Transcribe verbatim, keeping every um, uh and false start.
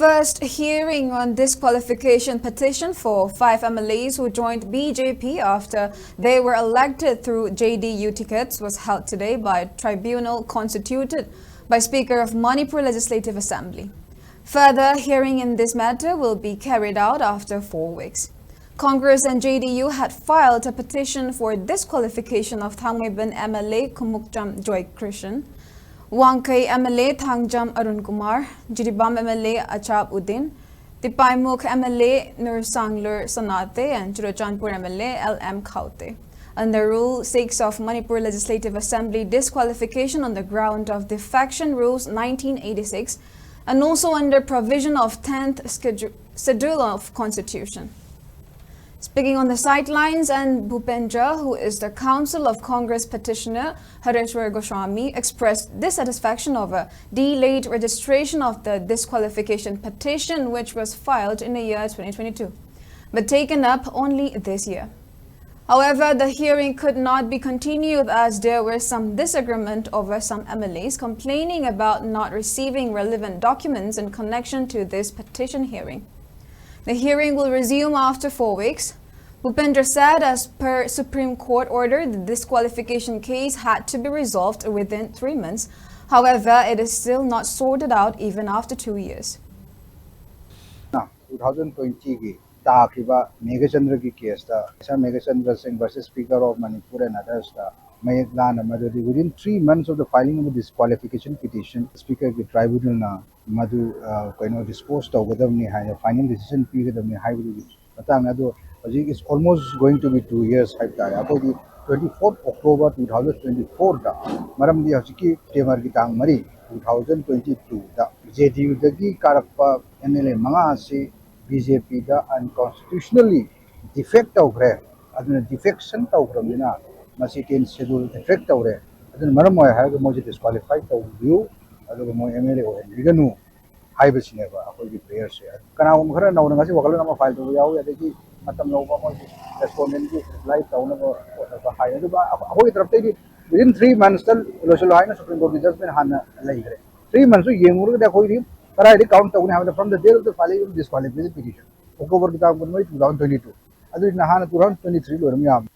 First hearing on disqualification petition for five M L As who joined B J P after they were elected through J D U tickets was held today by a tribunal constituted by Speaker of Manipur Legislative Assembly. Further hearing in this matter will be carried out after four weeks. Congress and J D U had filed a petition for disqualification of Thangmeiban M L A Khumukjam Joy Krishan, Wangkhei M L A Thangjam Arun Kumar, Jiribam M L A Achab Uddin, Tipaimukh M L A Nursanglur Sanate, and Churachandpur M L A L M Khaute under Rule six of Manipur Legislative Assembly disqualification on the ground of Defection Rules nineteen eighty-six and also under provision of tenth Schedule, Schedule of Constitution. Speaking on the sidelines, N Bhupendra, who is the counsel of Congress petitioner Hareshwar Goswami, expressed dissatisfaction over delayed registration of the disqualification petition, which was filed in the year twenty twenty-two, but taken up only this year. However, the hearing could not be continued as there were some disagreement over some M L As complaining about not receiving relevant documents in connection to this petition hearing. The hearing will resume after four weeks. Bhupendra said, as per Supreme Court order, the disqualification case had to be resolved within three months. However, it is still not sorted out even after two years. Two thousand ꯇ꯭ꯋꯦꯟꯇꯤꯒꯤ ꯇꯥꯈꯤꯕ ꯃꯦꯘꯆꯟꯗ꯭ꯔꯒꯤ ꯀꯦꯁꯇ, ꯁꯥꯔ ꯃꯦꯘꯆꯟꯗ꯭ꯔ ꯁꯤꯡ versus Speaker of Manipur and others ꯇ ꯃꯌꯦꯛ ꯂꯥꯅ ꯃꯗꯨꯗꯤ within three months of the filing of the disqualification petition, Speaker ꯒꯤ tribunal ꯅ ꯃꯗꯨ ꯑ, ꯀꯩꯅꯣ dispose ꯇꯧꯒꯗꯕꯅꯤ ꯍꯥꯏꯅ final decision ꯄꯤꯒꯗꯕꯅꯤ ꯍꯥꯏꯕꯗꯨꯒꯤ ꯃꯇꯥꯡꯗ ꯑꯗꯣ ꯍꯧꯖꯤꯛ is almost going to be two years ꯍꯥꯏꯕ ꯇꯥꯔꯦ꯫ ꯑꯩꯈꯣꯏꯒꯤ twenty fourth October two thousand twenty four ꯗ, ꯃꯔꯝꯗꯤ ꯍꯧꯖꯤꯛꯀꯤ September ꯒꯤ ꯇꯥꯡ ꯃꯔꯤ, two thousand twenty two ꯗ J D U ꯗꯒꯤ ꯀꯥꯔꯛꯄ M L A ꯃꯉꯥ ꯑꯁꯤ B J P ꯗ unconstitutionally defect ꯇꯧꯈ꯭ꯔꯦ꯫ ꯑꯗꯨꯅ defection ꯇꯧꯈ꯭ꯔꯕꯅꯤꯅ ꯃꯁꯤ tenth Schedule defect ꯇꯧꯔꯦ꯫ ꯑꯗꯨꯅ ꯃꯔꯝ ꯑꯣꯏꯔ ꯍꯥꯏꯔꯒ ꯃꯣꯏꯁꯦ disqualify ꯇꯧꯕꯤꯌꯨ, ꯑꯗꯨꯒ ꯃꯣꯏ M L A ꯑꯣꯏꯍꯟꯕꯤꯒꯅꯨ ꯍꯥꯏꯕꯁꯤꯅꯦꯕ ꯑꯩꯈꯣꯏꯒꯤ prayer ꯁꯦ꯫ ꯀꯅꯥꯒꯨꯝꯕ ꯈꯔ ꯅꯧꯅ ꯉꯁꯤ ꯋꯥꯈꯜꯂꯣꯟ ꯑꯃ file ꯇꯧꯕ ꯌꯥꯎꯏ, ꯑꯗꯒꯤ ꯃꯇꯝ ꯂꯧꯕ, ꯃꯣꯏꯒꯤ respondent ꯀꯤ reply ꯇꯧꯅꯕ ꯈꯣꯠꯅꯕ ꯍꯥꯏ꯫ ꯑꯗꯨꯒ ꯑꯩꯈꯣꯏꯒꯤ ꯇꯔꯞꯇꯩꯗꯤ within three months ꯇ ꯂꯣꯏꯁꯤꯜꯂꯣ ꯍꯥꯏꯅ Supreme Court ꯀꯤ judgment ꯍꯥꯟꯅ ꯂꯩꯈ꯭ꯔꯦ꯫ Three months ꯇꯨ ꯌꯦꯡꯉꯨꯔꯒꯗꯤ ꯑꯩꯈꯣꯏꯗꯤ ꯀꯗꯥꯏꯗ ꯀꯥꯎꯟ ꯇꯧꯒꯅꯤ ꯍꯥꯏꯕꯗ, from the date of the filing of disqualification petition, ꯑꯣꯛꯇꯣꯕꯔꯒꯤ ꯇꯥꯡ ꯀꯨꯟꯃꯔꯤ, two thousand twenty two꯫ ꯑꯗꯨꯗꯤ ꯅꯍꯥꯟꯅ two thousand twenty three ꯂꯣꯏꯔꯝ ꯌꯥꯕꯅꯤ꯫